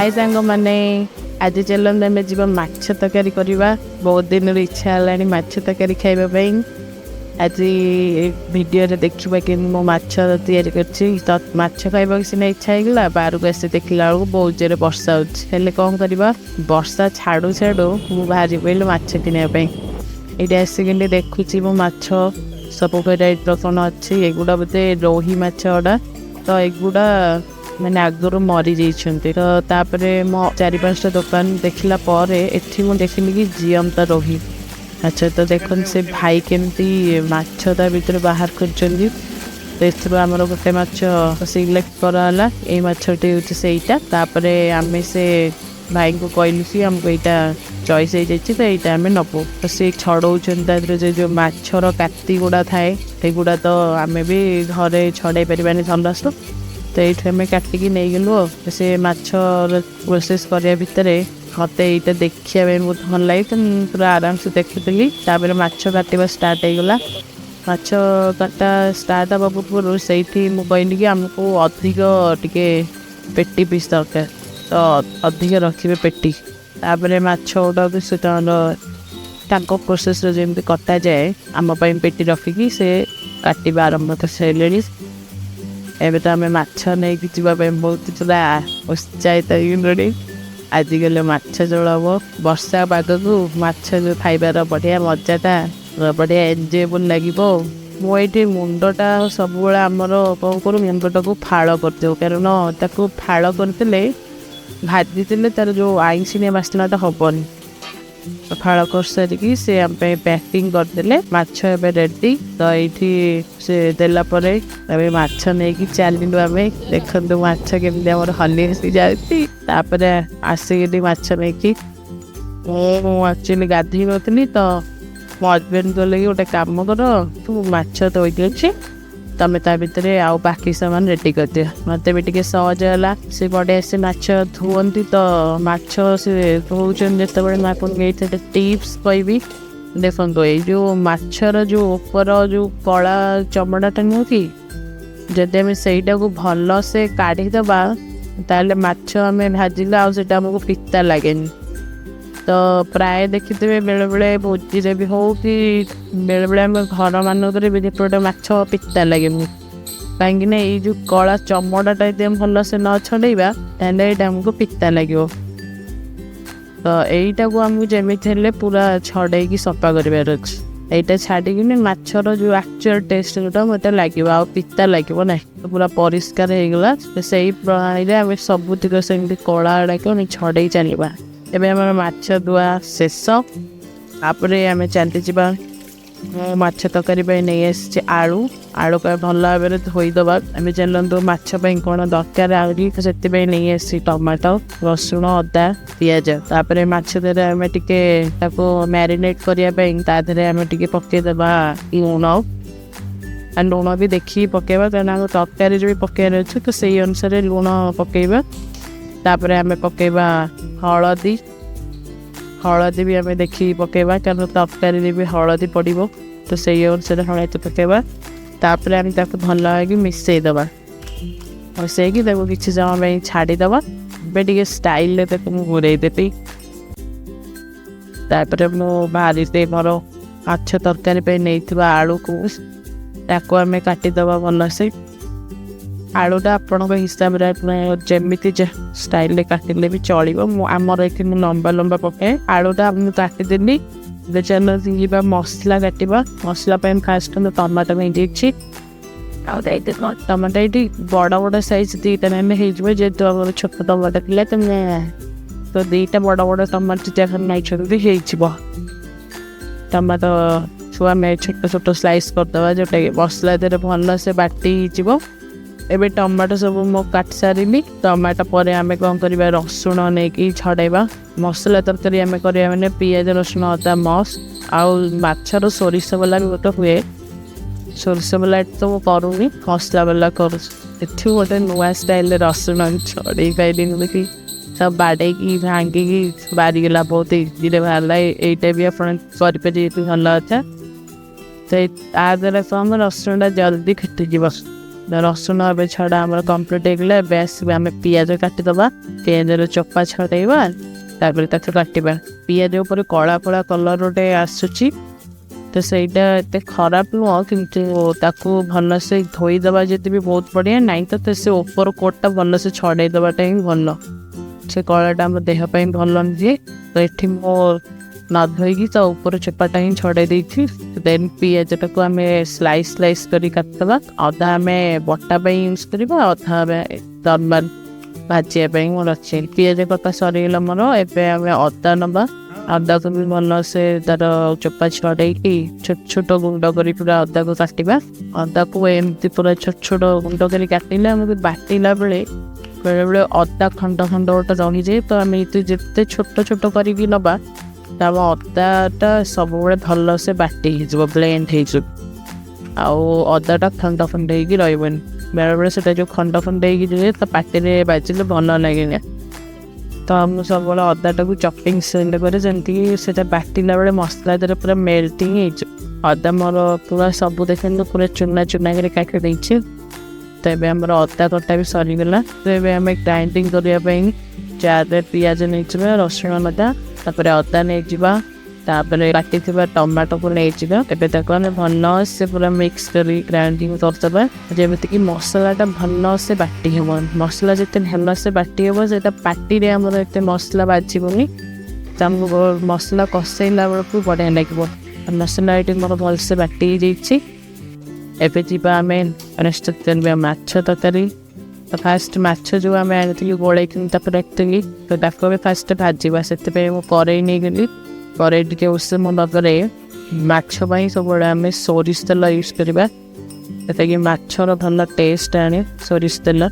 High ସାଙ୍ଗମାନେ, ଆଜି ଚାଲନ୍ତୁ ଆମେ ଯିବା ମାଛ ତରକାରୀ କରିବା। ବହୁତ ଦିନରୁ ଇଚ୍ଛା ହେଲାଣି ମାଛ ତରକାରୀ ଖାଇବା ପାଇଁ। ଆଜି ଏ ଭିଡ଼ିଓରେ ଦେଖିବା କେମିତି ମୁଁ ମାଛ ତିଆରି କରିଛି। ତ ମାଛ ଖାଇବାକୁ ସିନା ଇଚ୍ଛା ହେଇଗଲା, ବାହାରକୁ ଆସି ଦେଖିଲା ବେଳକୁ ବହୁତ ଜୋରେ ବର୍ଷା ହେଉଛି। ହେଲେ କ'ଣ କରିବା? ବର୍ଷା ଛାଡ଼ୁ ଛାଡ଼ୁ ମୁଁ ବାହାରି ପଡ଼ିଲି ମାଛ କିଣିବା ପାଇଁ। ଏଇଠି ଆସିକିନି ଦେଖୁଛି ମୁଁ ମାଛ ସବୁ ଭେରାଇଟିର କ'ଣ ଅଛି। ଏଗୁଡ଼ା ବୋଧେ ରୋହି ମାଛ ଗୁଡ଼ା, ତ ଏଗୁଡ଼ା ମାନେ ଆଗରୁ ମରିଯାଇଛନ୍ତି। ତ ତାପରେ ମୋ ଚାରି ପାଞ୍ଚଟା ଦୋକାନ ଦେଖିଲା ପରେ ଏଠି ମୁଁ ଦେଖିଲି କି ଜିଅନ୍ତା ରୋହି। ଆଚ୍ଛା, ତ ଦେଖନ୍ତୁ ସେ ଭାଇ କେମିତି ମାଛ ତା ଭିତରୁ ବାହାର କରିଛନ୍ତି। ତ ଏଥିରୁ ଆମର ଗୋଟେ ମାଛ ସିଲେକ୍ଟ କରାହେଲା। ଏଇ ମାଛଟି ହେଉଛି ସେଇଟା। ତାପରେ ଆମେ ସେ ଭାଇଙ୍କୁ କହିଲୁ କି ଆମକୁ ଏଇଟା ଚଏସ୍ ହେଇଯାଇଛି, ତ ଏଇଟା ଆମେ ନେବୁ। ତ ସେ ଛଡ଼ଉଛନ୍ତି ତା ଦେହରେ ଯେଉଁ ମାଛର କାତି ଗୁଡ଼ା ଥାଏ, ସେଗୁଡ଼ା ତ ଆମେ ବି ଘରେ ଛଡ଼େଇ ପାରିବାନି ସମସ୍ତ। ତ ଏଇଠୁ ଆମେ କାଟିକି ନେଇଗଲୁ। ଆଉ ସେ ମାଛର ପ୍ରୋସେସ୍ କରିବା ଭିତରେ ମୋତେ ଏଇଟା ଦେଖିବା ପାଇଁ ବହୁତ ଭଲ ଲାଗେ, ତ ମୁଁ ପୁରା ଆରାମସେ ଦେଖୁଥିଲି। ତାପରେ ମାଛ କାଟିବା ଷ୍ଟାର୍ଟ ହେଇଗଲା। ମାଛ କଟା ଷ୍ଟାର୍ଟ ହେବା ପୂର୍ବରୁ ସେଇଠି ମୁଁ କହିଲି କି ଆମକୁ ଅଧିକ ଟିକେ ପେଟି ପିସ୍ ଦରକାର, ତ ଅଧିକ ରଖିବେ ପେଟି। ତାପରେ ମାଛ ଗୁଡ଼ାକୁ ସେ ତାଙ୍କର ତାଙ୍କ ପ୍ରୋସେସ୍ରେ ଯେମିତି କଟାଯାଏ, ଆମ ପାଇଁ ପେଟି ରଖିକି ସେ କାଟିବା ଆରମ୍ଭ କରିସାରିଲେଣି। ଏବେ ତ ଆମେ ମାଛ ନେଇକି ଯିବା ପାଇଁ ବହୁତ ପୁରା ଉତ୍ସାହିତ ହେଇଗଲୁଣି। ଆଜିକାଲି ମାଛ ଝୋଳ ହବ। ବର୍ଷା ପାଗକୁ ମାଛ ଯୋଉ ଖାଇବାର ବଢ଼ିଆ ମଜାଟା, ବଢ଼ିଆ ଏନ୍ଜୟେବୁଲ୍ ଲାଗିବ। ମୁଁ ଏଇଠି ମୁଣ୍ଡଟା ସବୁବେଳେ ଆମର କ'ଣ କରୁ, ମୁଣ୍ଡଟାକୁ ଫାଳ କରିଦେଉ, କାରଣ ତାକୁ ଫାଳ କରିଦେଲେ ଭାଜିଦେଲେ ତାର ଯେଉଁ ଆଇଁଷିଣିଆ ବାସ୍ନାଟା ହେବନି। ଫାଳ କରିସାରିକି ସେ ଆମ ପାଇଁ ପ୍ୟାକିଂ କରିଦେଲେ। ମାଛ ଏବେ ରେଡ଼ି। ତ ଏଇଠି ସେ ଦେଲା ପରେ ଏବେ ମାଛ ନେଇକି ଚାଲିଲୁ ଆମେ। ଦେଖନ୍ତୁ ମାଛ କେମିତି ଆମର ହଲି ହସି ଯାଉଛି। ତାପରେ ଆସିକି ମାଛ ନେଇକି ମୁଁ ଆକ୍ଚୁଆଲି ଗାଧେଇ ନଥିଲି, ତ ମୋ ହଜବେଣ୍ଡ କହିଲେ କି ଗୋଟେ କାମ କର, ତୁ ମାଛ ଧୋଇକି ଅଛି, ତମେ ତା ଭିତରେ ଆଉ ବାକି ସାମାନ ରେଡ଼ି କରିଦିଅ। ମୋତେ ବି ଟିକେ ସହଜ ହେଲା। ସେ ବଢ଼ିଆ ସେ ମାଛ ଧୁଅନ୍ତି। ତ ମାଛ ସେ ଧୋଉଛନ୍ତି ଯେତେବେଳେ, ମୁଁ ଆପଣଙ୍କୁ ଏଇଠି ଗୋଟେ ଟିପ୍ସ କହିବି। ଦେଖନ୍ତୁ, ଏଇ ଯେଉଁ ମାଛର ଯେଉଁ ଉପର ଯେଉଁ କଳା ଚମଡ଼ାଟା ନୁହଁ କି, ଯଦି ଆମେ ସେଇଟାକୁ ଭଲସେ କାଢ଼ିଦେବା, ତାହେଲେ ମାଛ ଆମେ ଭାଜିଲେ ଆଉ ସେଇଟା ଆମକୁ ପିତା ଲାଗେନି। ତ ପ୍ରାୟ ଦେଖିଥିବେ, ବେଳେବେଳେ ଭୋଜିରେ ବି ହଉ କି ବେଳେବେଳେ ଆମ ଘରମାନଙ୍କରେ ବି ଗୋଟେ ମାଛ ପିତା ଲାଗେନି। କାହିଁକି ନା ଏଇ ଯେଉଁ କଳା ଚମଡ଼ାଟା ଯଦି ଆମେ ଭଲସେ ନ ଛଡ଼େଇବା, ତାହେଲେ ଏଇଟା ଆମକୁ ପିତା ଲାଗିବ। ତ ଏଇଟାକୁ ଆମକୁ ଯେମିତି ହେଲେ ପୁରା ଛଡ଼େଇକି ସଫା କରିବାର ଅଛି। ଏଇଟା ଛାଡ଼ିକିନି ମାଛର ଯେଉଁ ଆକ୍ଚୁଆଲ ଟେଷ୍ଟ ଯେଉଁଟା ମୋତେ ଲାଗିବ, ଆଉ ପିତା ଲାଗିବ ନାହିଁ। ପୁରା ପରିଷ୍କାର ହେଇଗଲା। ସେଇ ପ୍ରଣାଳୀରେ ଆମେ ସବୁତିକ ସେମିତି କଳା ଗୁଡ଼ାକ ଆମେ ଛଡ଼େଇ ଚାଲିବା। ଏବେ ଆମର ମାଛ ଧୁଆ ଶେଷ। ତାପରେ ଆମେ ଚାଲିଯିବା। ମୁଁ ମାଛ ତରକାରୀ ପାଇଁ ନେଇ ଆସିଛି ଆଳୁ। ଆଳୁକୁ ଭଲ ଭାବରେ ଧୋଇଦେବା। ଆମେ ଚାଲନ୍ତୁ ମାଛ ପାଇଁ କ'ଣ ଦରକାର ଆହୁରି, ସେଥିପାଇଁ ନେଇ ଆସିଛି ଟମାଟୋ, ରସୁଣ, ଅଦା, ପିଆଜ। ତାପରେ ମାଛ ଦେହରେ ଆମେ ଟିକେ ତାକୁ ମ୍ୟାରିନେଟ୍ କରିବା ପାଇଁ ତା ଦେହରେ ଆମେ ଟିକେ ପକେଇଦେବା ଲୁଣ। ଆଉ ଲୁଣ ବି ଦେଖିକି ପକେଇବା, କାରଣ ଆମ ତରକାରୀରେ ବି ପକେଇବାର ଅଛି, ତ ସେଇ ଅନୁସାରେ ଲୁଣ ପକେଇବା। ତାପରେ ଆମେ ପକେଇବା ହଳଦୀ। ହଳଦୀ ବି ଆମେ ଦେଖିକି ପକେଇବା, କାରଣ ତରକାରୀରେ ବି ହଳଦୀ ପଡ଼ିବ, ତ ସେଇ ଅନୁସାରେ ହଳଦୀ ପକେଇବା। ତାପରେ ଆମେ ତାକୁ ଭଲ ହେଇକି ମିଶେଇଦେବା। ମିଶେଇକି ତାକୁ କିଛି ସମୟ ପାଇଁ ଛାଡ଼ିଦେବା। ଏବେ ଟିକେ ଷ୍ଟାଇଲରେ ତାକୁ ମୁଁ ଘୁରେଇ ଦେବି। ତାପରେ ମୁଁ ବାହାରିଦିଏ ମୋର ମାଛ ତରକାରୀ ପାଇଁ ନେଇଥିବା ଆଳୁକୁ, ତାକୁ ଆମେ କାଟିଦେବା ଭଲସେ। ଆଳୁଟା ଆପଣଙ୍କ ହିସାବରେ ଆପଣ ଯେମିତି ଷ୍ଟାଇଲରେ କାଟିଲେ ବି ଚଳିବ। ମୁଁ ଆମର ଏଠି ମୁଁ ଲମ୍ବା ଲମ୍ବା ପକାଏ। ଆଳୁଟା ମୁଁ କାଟିଦେଲି। ଏବେ ଚାଲନ୍ତୁ ଯିବା ମସଲା କାଟିବା। ମସଲା ପାଇଁ ଫାଷ୍ଟ ମୁଁ ଟମାଟୋ ନେଇଯାଇଛି। ଆଉ ଟମାଟୋ ଏଇଠି ବଡ଼ ବଡ଼ ସାଇଜ୍ ଦୁଇଟା ନେଲେ ହେଇଯିବ। ଯେହେତୁ ଆମର ଛୋଟ ଟମାଟୋ ଥିଲା, ତ ମୁଁ ତ ଦୁଇଟା ବଡ଼ ବଡ଼ ଟମାଟୋ ଯାହା ନେଇଛନ୍ତି ହେଇଯିବ। ଟମାଟୋ ଆମେ ଛୋଟ ଛୋଟ ସ୍ଲାଇସ୍ କରିଦେବା, ଯେଉଁଟାକି ମସଲା ଦେହରେ ଭଲସେ ବାଟି ହେଇଯିବ। ଏବେ ଟମାଟୋ ସବୁ ମୁଁ କାଟି ସାରିଲି। ଟମାଟୋ ପରେ ଆମେ କ'ଣ କରିବା? ରସୁଣ ନେଇକି ଛଡ଼େଇବା। ମସଲା ତରକାରୀ ଆମେ କରିବା ମାନେ ପିଆଜ, ରସୁଣ, ଅଦା ମସ୍ତ। ଆଉ ମାଛର ସୋରିଷ ବାଲା ବି ଗୋଟେ ହୁଏ। ସୋରିଷ ବାଲା ଏଠି ତ ମୁଁ କରୁନି, ମସଲା ବାଲା କରୁଛି। ଏଠି ଗୋଟେ ନୂଆ ଷ୍ଟାଇଲରେ ରସୁଣ ଛଡ଼େଇ ପାଇଲିନି ବୋଲି ସବୁ ବାଡ଼େଇକି ଭାଙ୍ଗିକି ବାହାରିଗଲା, ବହୁତ ଇଜିରେ ବାହାରିଲା। ଏଇଟା ବି ଆପଣ କରିପାରିବେ, ଭଲ କଥା। ତ ତା ଦ୍ୱାରା କ'ଣ ରସୁଣଟା ଜଲ୍ଦି ଫିଟିଯିବ। ରସୁଣ ଏବେ ଛଡ଼ା ଆମର କମ୍ପ୍ଲିଟ୍ ହେଇଗଲା। ଏବେ ଆସିବା ଆମେ ପିଆଜ କାଟିଦେବା। ପିଆଜର ଚୋପା ଛଡ଼େଇବା, ତାପରେ ତାକୁ କାଟିବା। ପିଆଜ ଉପରେ କଳା କଳା କଲର୍ ଗୋଟେ ଆସୁଛି, ତ ସେଇଟା ଏତେ ଖରାପ ନୁହଁ, କିନ୍ତୁ ତାକୁ ଭଲସେ ଧୋଇଦେବା ଯଦି ବି ବହୁତ ବଢ଼ିଆ। ନାଇଁ ତ ସେ ଉପର କୋଟ୍ଟା ଭଲସେ ଛଡ଼େଇ ଦେବାଟା ହିଁ ଭଲ। ସେ କଳାଟା ଆମ ଦେହ ପାଇଁ ଭଲ ନୁହେଁ। ତ ଏଠି ମୁଁ ନ ଧୋଇକି ତା ଉପର ଚୋପାଟା ହିଁ ଛଡ଼େଇ ଦେଇଛି। ଦେନ୍ ପିଆଜଟାକୁ ଆମେ ସ୍ଲାଇସ୍ ସ୍ଲାଇସ୍ କରି କାଟିଦେବା। ଅଧା ଆମେ ବଟା ପାଇଁ ୟୁଜ୍ କରିବା, ଅଧା ଆମେ ନର୍ମାଲ୍ ଭାଜିବା ପାଇଁ ମୁଁ ରଖିଛି। ପିଆଜ କଟା ସରିଗଲା ମୋର। ଏବେ ଆମେ ଅଦା ନେବା। ଅଦାକୁ ବି ଭଲସେ ତାର ଚୋପା ଛଡ଼େଇକି ଛୋଟ ଛୋଟ ଗୁଣ୍ଡ କରି ପୁରା ଅଦାକୁ କାଟିବା। ଅଦାକୁ ଏମିତି ପୁରା ଛୋଟ ଛୋଟ ଗୁଣ୍ଡ କରି କାଟିଲେ ଆମକୁ ବାଟିଲା ବେଳେ ବେଳେବେଳେ ଅଦା ଖଣ୍ଡ ଖଣ୍ଡ ଗୋଟେ ରହିଯାଏ। ତ ଆମେ ଯେତେ ଛୋଟ ଛୋଟ କରିକି ନେବା, ତ ଆମ ଅଦାଟା ସବୁବେଳେ ଭଲସେ ବାଟି ହେଇଯିବ, ବ୍ଲେଣ୍ଡ ହେଇଯିବ, ଆଉ ଅଦାଟା ଖଣ୍ଡ ଖଣ୍ଡ ହେଇକି ରହିବନି। ବେଳେବେଳେ ସେଇଟା ଯେଉଁ ଖଣ୍ଡ ଖଣ୍ଡ ହେଇକି ରୁହେ, ତ ପାଟିରେ ବାଜିଲେ ଭଲ ଲାଗେନି। ତ ମୁଁ ସବୁବେଳେ ଅଦାଟାକୁ ଚପିଂ ଷ୍ଟାଇଲ୍ରେ କରେ, ଯେମିତିକି ସେଇଟା ବାଟିଲା ବେଳେ ମସଲା ଦେହରେ ପୁରା ମେଲ୍ଟିଂ ହେଇଯିବ। ଅଦା ମୋର ପୁରା ସବୁ ଦେଖନ୍ତୁ, ପୁରା ଚୁନା ଚୁନା କରି କାଟି ଦେଇଛି। ତ ଏବେ ଆମର ଅଦା କଟା ବି ସରିଗଲା। ତ ଏବେ ଆମେ ଗ୍ରାଇଣ୍ଡିଙ୍ଗ କରିବା ପାଇଁ ଜାରରେ ପିଆଜ ନେଇଯିବା, ରସୁଣ ଅଦା, ତାପରେ ଅଦା ନେଇଯିବା, ତାପରେ କାଟିଥିବା ଟମାଟୋକୁ ନେଇଯିବା। ଏବେ ତାକୁ ଆମେ ଭଲସେ ପୁରା ମିକ୍ସ କରି ଗ୍ରାଇଣ୍ଡିଙ୍ଗ କରିଦେବା, ଯେମିତିକି ମସଲାଟା ଭଲସେ ବାଟି ହେବ। ମସଲା ଯେତେ ଭଲସେ ବାଟି ହେବ, ସେଇଟା ପାଟିରେ ଆମର ଏତେ ମସଲା ବାଜିବନି, ତ ଆମକୁ ମସଲା କଷେଇଲା ବେଳକୁ ବଢ଼ିଆ ଲାଗିବ। ମସଲା ଏଇଠି ମୋର ଭଲସେ ବାଟି ହେଇଯାଇଛି। ଏବେ ଯିବା ଆମେ ନେକ୍ସଟ କରିବା ମାଛ ତରକାରୀ। ତ ଫାଷ୍ଟ ମାଛ ଯେଉଁ ଆମେ ଆଣିଥିଲୁ, ଗୋଳେଇକି ତାକୁ ରଖିଥିଲି, ତ ତାକୁ ଆମେ ଫାଷ୍ଟ ଭାଜିବା। ସେଥିପାଇଁ ମୁଁ କରେଇ ନେଇଗଲି। କରେଇ ଟିକେ ଉଷୁମ ପରେ ମାଛ ପାଇଁ ସବୁବେଳେ ଆମେ ସୋରିଷ ତେଲ ୟୁଜ୍ କରିବା, ଯେଉଁଟାକି ମାଛର ଭଲ ଟେଷ୍ଟ ଆଣେ ସୋରିଷ ତେଲ।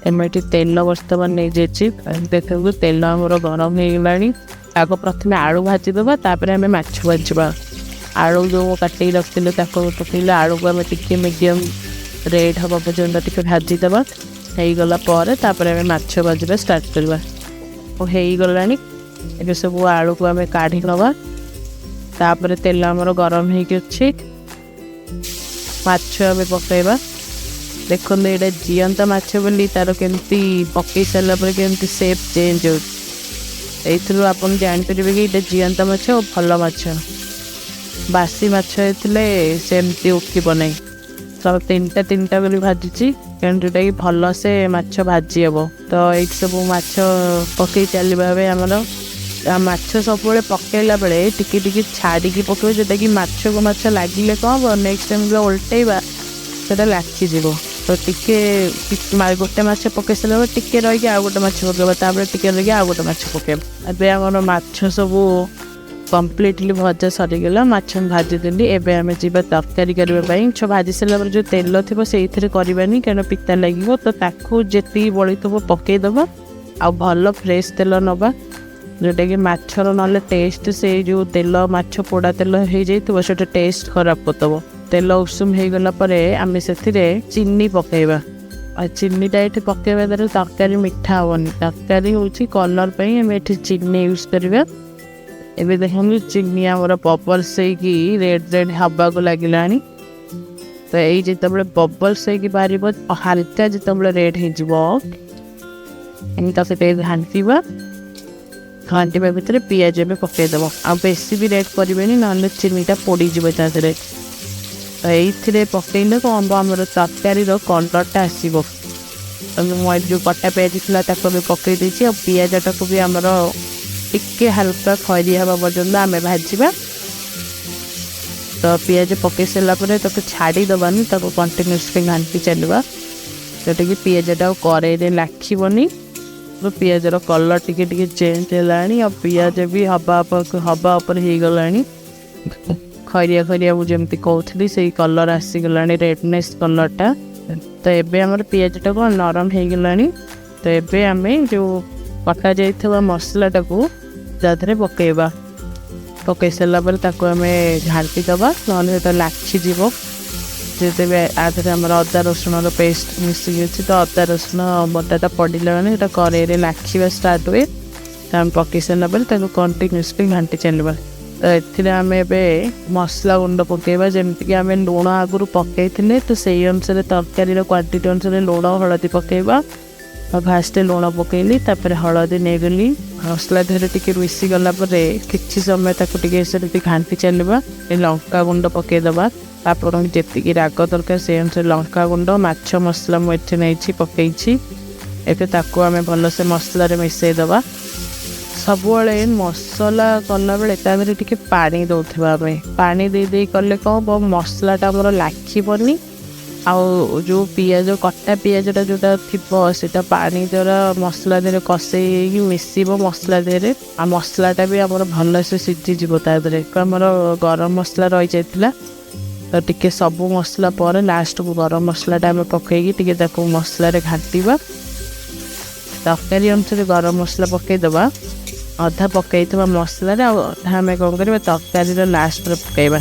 ଆମେ ଏଠି ତେଲ ବର୍ତ୍ତମାନ ନେଇଯାଇଛି। ଦେଖନ୍ତୁ, ତେଲ ଆମର ଗରମ ହେଇଗଲାଣି। ଆଗ ପ୍ରଥମେ ଆଳୁ ଭାଜିଦେବା, ତାପରେ ଆମେ ମାଛ ଭାଜିବା। ଆଳୁ ଯେଉଁ କାଟିକି ରଖିଥିଲେ ତାକୁ ପକେଇଲେ, ଆଳୁକୁ ଆମେ ଟିକେ ମିଡ଼ିୟମ୍ ରେଡ଼୍ ହେବା ପର୍ଯ୍ୟନ୍ତ ଟିକେ ଭାଜିଦେବା। ହେଇଗଲା ପରେ ତାପରେ ଆମେ ମାଛ ଭାଜିବା ଷ୍ଟାର୍ଟ କରିବା। ଓ ହେଇଗଲାଣି। ଏବେ ସବୁ ଆଳୁକୁ ଆମେ କାଢ଼ି ନେବା। ତାପରେ ତେଲ ଆମର ଗରମ ହେଇକି ଅଛି, ମାଛ ଆମେ ପକାଇବା। ଦେଖନ୍ତୁ, ଏଇଟା ଜିଅନ୍ତା ମାଛ ବୋଲି ତାର କେମିତି ପକେଇ ସାରିଲା ପରେ କେମିତି ସେପ୍ ଚେଞ୍ଜ ହେଉଛି। ଏଇଥିରୁ ଆପଣ ଜାଣିପାରିବେ କି ଏଇଟା ଜିଅନ୍ତା ମାଛ ଆଉ ଭଲ ମାଛ। ବାସି ମାଛ ହେଇଥିଲେ ସେମିତି ଉଠିବ ନାହିଁ। ତ ତିନିଟା ତିନିଟା କରି ଭାଜିଛି, କାରଣ ଯେଉଁଟାକି ଭଲସେ ମାଛ ଭାଜି ହେବ। ତ ଏଇଠି ସବୁ ମାଛ ପକେଇ ଚାଲିବା। ଏବେ ଆମର ମାଛ ସବୁବେଳେ ପକେଇଲା ବେଳେ ଟିକେ ଟିକେ ଛାଡ଼ିକି ପକେଇବ, ଯେଉଁଟାକି ମାଛକୁ ମାଛ ଲାଗିଲେ କ'ଣ ହେବ, ନେକ୍ସଟ ଟାଇମ୍ ଯେତେବେଳେ ଓଲଟେଇବା ସେଇଟା ଲାଖିଯିବ। ତ ଟିକେ ଗୋଟେ ମାଛ ପକେଇ ସାରିଲା ପରେ ଟିକେ ରହିକି ଆଉ ଗୋଟେ ମାଛ ପକେଇବା, ତାପରେ ଟିକେ ରହିକି ଆଉ ଗୋଟେ ମାଛ ପକେଇବା। ଏବେ ଆମର ମାଛ ସବୁ କମ୍ପ୍ଲିଟଲି ଭଜା ସରିଗଲା। ମାଛ ଭାଜିଦେଲି। ଏବେ ଆମେ ଯିବା ତରକାରୀ କରିବା ପାଇଁ। ମାଛ ଭାଜି ସାରିଲା ପରେ ଯେଉଁ ତେଲ ଥିବ ସେଇଥିରେ କରିବାନି, କାରଣ ପିତା ଲାଗିବ। ତ ତାକୁ ଯେତିକି ବଳିଥିବ ପକେଇଦେବା, ଆଉ ଭଲ ଫ୍ରେଶ୍ ତେଲ ନେବା, ଯେଉଁଟାକି ମାଛର ନହେଲେ ଟେଷ୍ଟ ସେଇ ଯେଉଁ ତେଲ ମାଛ ପୋଡ଼ା ତେଲ ହେଇଯାଇଥିବ, ସେଇଟା ଟେଷ୍ଟ ଖରାପ କରିଦେବ। ତେଲ ଉଷୁମ ହେଇଗଲା ପରେ ଆମେ ସେଥିରେ ଚିନି ପକାଇବା। ଆଉ ଚିନିଟା ଏଠି ପକାଇବା ଦ୍ୱାରା ତରକାରୀ ମିଠା ହେବନି, ତରକାରୀ ହେଉଛି କଲର୍ ପାଇଁ ଆମେ ଏଠି ଚିନି ୟୁଜ୍ କରିବା। ଏବେ ଦେଖନ୍ତୁ, ଚିନି ଆମର ବବଲ୍ସ ହେଇକି ରେଡ଼୍ ରେଡ଼୍ ହେବାକୁ ଲାଗିଲାଣି। ତ ଏଇ ଯେତେବେଳେ ବବଲ୍ସ ହେଇକି ବାହାରିବ, ହାଲକା ଯେତେବେଳେ ରେଡ଼୍ ହେଇଯିବ, ଏମିତି ତାକୁ ଟିକେ ଘାଣ୍ଟିବା। ଘାଣ୍ଟିବା ଭିତରେ ପିଆଜ ଏବେ ପକାଇଦେବ। ଆଉ ବେଶୀ ବି ରେଡ଼୍ କରିବେନି, ନହେଲେ ଚିନିଟା ପୋଡ଼ିଯିବ ତା ଦେହରେ। ତ ଏଇଥିରେ ପକେଇଲେ କ'ଣ ହେବ, ଆମର ତରକାରୀର କଲର୍ଟା ଆସିବ। ତ ମୁଁ ଏଠି ଯେଉଁ କଟା ପିଆଜ ଥିଲା ତାକୁ ବି ପକେଇ ଦେଇଛି। ଆଉ ପିଆଜଟାକୁ ବି ଆମର ଟିକେ ହାଲକା ଖଇରିଆ ହେବା ପର୍ଯ୍ୟନ୍ତ ଆମେ ଭାଜିବା। ତ ପିଆଜ ପକେଇ ସାରିଲା ପରେ ତାକୁ ଛାଡ଼ିଦେବାନି, ତାକୁ କଣ୍ଟିନ୍ୟୁଅସଲି ଘାଣ୍ଟି ଚାଲିବା, ଯେଉଁଟାକି ପିଆଜଟା ଆଉ କରେଇରେ ଲାଖିବନି। ତ ପିଆଜର କଲର୍ ଟିକେ ଟିକେ ଚେଞ୍ଜ ହେଲାଣି, ଆଉ ପିଆଜ ବି ହବା ଉପରେ ହେଇଗଲାଣି। ଖଇରିଆ ଖଇରିଆ ମୁଁ ଯେମିତି କହୁଥିଲି, ସେଇ କଲର୍ ଆସିଗଲାଣି, ରେଡ଼ନେସ୍ କଲର୍ଟା। ତ ଏବେ ଆମର ପିଆଜଟା କ'ଣ ନରମ ହେଇଗଲାଣି। ତ ଏବେ ଆମେ ଯେଉଁ କଟା ଯାଇଥିବା ମସଲାଟାକୁ ତା ଦେହରେ ପକାଇବା। ପକାଇ ସାରିଲା ପରେ ତାକୁ ଆମେ ଘାଣ୍ଟି ଦେବା, ନହେଲେ ସେଇଟା ଲାଖିଯିବ। ଯେତେବେଳେ ଆ ଦେହରେ ଆମର ଅଦା ରସୁଣର ପେଷ୍ଟ ମିଶିକି ଅଛି, ତ ଅଦା ରସୁଣ ବଟାଟା ପଡ଼ିଲା ମାନେ ସେଇଟା କରେଇରେ ଲାଖିବା ଷ୍ଟାର୍ଟ ହୁଏ। ତ ଆମେ ପକାଇ ସାରିଲା ପରେ ତାକୁ କଣ୍ଟିନ୍ୟୁଅସଲି ଘାଣ୍ଟି ଚାଲିବା। ତ ଏଥିରେ ଆମେ ଏବେ ମସଲା ଗୁଣ୍ଡ ପକାଇବା। ଯେମିତିକି ଆମେ ଲୁଣ ଆଗରୁ ପକାଇଥିଲେ, ତ ସେଇ ଅନୁସାରେ ତରକାରୀର କ୍ୱାଣ୍ଟିଟି ଅନୁସାରେ ଲୁଣ ହଳଦୀ ପକାଇବା। ଆଉ ଫାଷ୍ଟ ଲୁଣ ପକାଇଲି, ତାପରେ ହଳଦୀ ନେଇଗଲି। ମସଲା ଦେହରେ ଟିକେ ମିଶିଗଲା ପରେ କିଛି ସମୟ ତାକୁ ଟିକେ ସେମିତି ଘାଣ୍ଟି ଚାଲିବା। ଲଙ୍କା ଗୁଣ୍ଡ ପକାଇଦେବା। ଆପଣଙ୍କୁ ଯେତିକି ରାଗ ଦରକାର ସେଇ ଅନୁସାରେ ଲଙ୍କା ଗୁଣ୍ଡ, ମାଛ ମସଲା ମୁଁ ଏଠି ନେଇଛି, ପକାଇଛି। ଏବେ ତାକୁ ଆମେ ଭଲସେ ମସଲାରେ ମିଶାଇଦେବା। ସବୁବେଳେ ମସଲା କଲାବେଳେ ତା ଦେହରେ ଟିକେ ପାଣି ଦେଉଥିବା। ଆମେ ପାଣି ଦେଇ ଦେଇ କଲେ କ'ଣ ହେବ? ମସଲାଟା ଆମର ଲାଖିବନି, ଆଉ ଯେଉଁ ପିଆଜ, କଟା ପିଆଜଟା ଯେଉଁଟା ଥିବ, ସେଇଟା ପାଣି ଦ୍ୱାରା ମସଲା ଦେହରେ କଷେଇ ହେଇକି ମିଶିବ ମସଲା ଦେହରେ, ଆଉ ମସଲାଟା ବି ଆମର ଭଲସେ ସିଝିଯିବ। ତା ଦେହରେ ଆମର ଗରମ ମସଲା ରହିଯାଇଥିଲା, ତ ଟିକେ ସବୁ ମସଲା ପରେ ଲାଷ୍ଟକୁ ଗରମ ମସଲାଟା ଆମେ ପକାଇକି ଟିକେ ତାକୁ ମସଲାରେ ଘାଣ୍ଟିବା। ତରକାରୀ ଅନୁସାରେ ଗରମ ମସଲା ପକାଇଦେବା। ଅଧା ପକାଇଥିବା ମସଲାରେ ଆଉ ଅଧା ଆମେ କ'ଣ କରିବା? ତରକାରୀର ଲାଷ୍ଟରେ ପକାଇବା,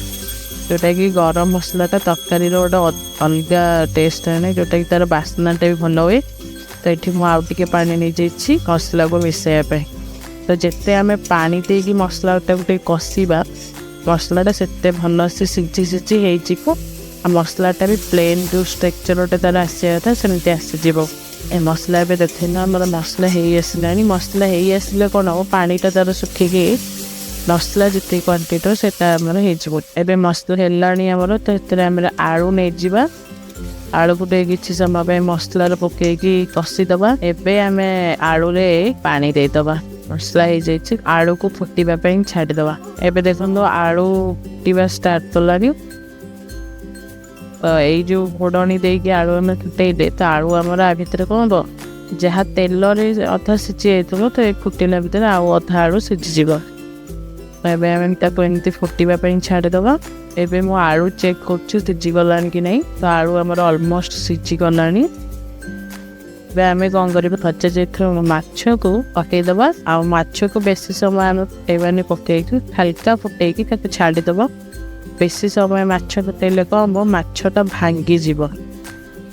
ଯେଉଁଟାକି ଗରମ ମସଲାଟା ତରକାରୀର ଗୋଟେ ଅଲଗା ଟେଷ୍ଟ ଆଣେ, ଯେଉଁଟାକି ତା'ର ବାସ୍ନାଟା ବି ଭଲ ହୁଏ। ତ ଏଠି ମୁଁ ଆଉ ଟିକେ ପାଣି ନେଇଯାଇଛି ମସଲାକୁ ମିଶାଇବା ପାଇଁ। ତ ଯେତେ ଆମେ ପାଣି ଦେଇକି ମସଲାଟାକୁ ଟିକେ କଷିବା, ମସଲାଟା ସେତେ ଭଲସେ ସିଝି ସିଝି ହେଇଯିବ, ଆଉ ମସଲାଟା ବି ପ୍ଲେନ୍ ଯେଉଁ ଷ୍ଟ୍ରକ୍ଚର୍ ଗୋଟେ ତା'ର ଆସିବା କଥା, ସେମିତି ଆସିଯିବ। ଏ ମସଲା ଏବେ ଦେଖନ୍ତୁ, ଆମର ମସଲା ହେଇ ଆସିଲାଣି। ମସଲା ହେଇ ଆସିଲେ କ'ଣ ହେବ? ପାଣିଟା ତା'ର ଶୁଖିକି ମସଲା ଯେତିକି କ୍ୱାଣ୍ଟିଟିର ସେଇଟା ଆମର ହେଇଯିବ। ଏବେ ମସଲା ହେଲାଣି ଆମର, ତ ସେଥିରେ ଆମର ଆଳୁ ନେଇଯିବା। ଆଳୁକୁ ଟିକେ କିଛି ସମୟ ପାଇଁ ମସଲାରେ ପକେଇକି କଷିଦେବା। ଏବେ ଆମେ ଆଳୁରେ ପାଣି ଦେଇଦେବା। ମସଲା ହେଇଯାଇଛି, ଆଳୁକୁ ଫୁଟିବା ପାଇଁ ଛାଡ଼ିଦେବା। ଏବେ ଦେଖନ୍ତୁ, ଆଳୁ ଫୁଟିବା ଷ୍ଟାର୍ଟ କଲାଣି। ତ ଏଇ ଯେଉଁ ଘୋଡ଼ଣୀ ଦେଇକି ଆଳୁ ଆମେ ଫୁଟେଇଲେ, ତ ଆଳୁ ଆମର ଆ ଭିତରେ କ'ଣ ହେବ? ଯାହା ତେଲରେ ଅଧା ସିଝି ଯାଇଥିବ, ତ ଏ ଫୁଟିଲା ଭିତରେ ଆଉ ଅଧା ଆଳୁ ସିଝିଯିବ। ତ ଏବେ ଆମେ ତାକୁ ଏମିତି ଫୁଟିବା ପାଇଁ ଛାଡ଼ିଦେବା। ଏବେ ମୁଁ ଆଳୁ ଚେକ୍ କରୁଛି ସିଝିଗଲାଣି କି ନାହିଁ। ତ ଆଳୁ ଆମର ଅଲମୋଷ୍ଟ ସିଝିଗଲାଣି। ଏବେ ଆମେ କ'ଣ କରିବା? ଭଜା ଯାଇଥିବା ମାଛକୁ ପକାଇଦେବା। ଆଉ ମାଛକୁ ବେଶୀ ସମୟ ଆମେ ଫୁଟେଇବାନି, ପକେଇକି ହାଲକା ଫୁଟେଇକି ତାକୁ ଛାଡ଼ିଦେବା। ବେଶୀ ସମୟ ମାଛ ଫୁଟେଇଲେ କ'ଣ ହେବ? ମାଛଟା ଭାଙ୍ଗିଯିବ।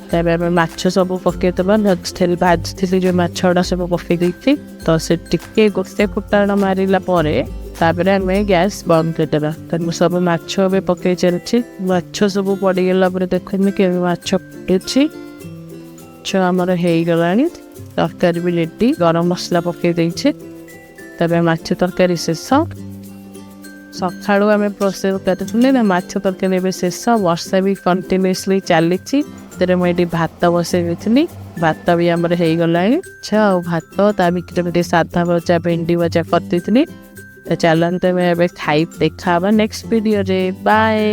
ତେବେ ଆମେ ମାଛ ସବୁ ପକାଇଦେବା। ଭାଜିଥିଲି ଭାଜିଥିଲି ଯେଉଁ ମାଛ ଗୁଡ଼ା ସବୁ ପକାଇ ଦେଇଛି। ତ ସେ ଟିକେ ଗୋଟେ ଫୁଟାଣ ମାରିଲା ପରେ ତାପରେ ଆମେ ଗ୍ୟାସ୍ ବନ୍ଦ କରିଦେବା। ତ ମୁଁ ସବୁ ମାଛ ଏବେ ପକାଇ ଚାଲିଛି। ମାଛ ସବୁ ପଡ଼ିଗଲା ପରେ ଦେଖନ୍ତୁ କେବେ ମାଛ ଫୁଟୁଛି। ମାଛ ଆମର ହେଇଗଲାଣି, ତରକାରୀ ବି ରେଡ଼ି। ଗରମ ମସଲା ପକାଇ ଦେଇଛି। ତେବେ ମାଛ ତରକାରୀ ଶେଷ। ସକାଳୁ ଆମେ ପ୍ରୋସେସ୍ କରିଥିଲେ ନା, ମାଛ ତରକାରୀ ଏବେ ଶେଷ। ବର୍ଷା ବି କଣ୍ଟିନ୍ୟୁଅସଲି ଚାଲିଛି। ସେଥିରେ ମୁଁ ଏଠି ଭାତ ବସେଇ ଦେଇଥିଲି। ଭାତ ବି ଆମର ହେଇଗଲାଣି। ଆଚ୍ଛା, ଆଉ ଭାତ ତା ଭିତରେ ଟିକେ ସାଧା ଭଜା, ଭେଣ୍ଡି ଭଜା କରିଦେଇଥିଲି। ତ ଚାଲନ୍ତୁ, ଆମେ ଏବେ ଖାଇ ଦେଖା ହବା ନେକ୍ସଟ ଭିଡ଼ିଓରେ। ବାଏ।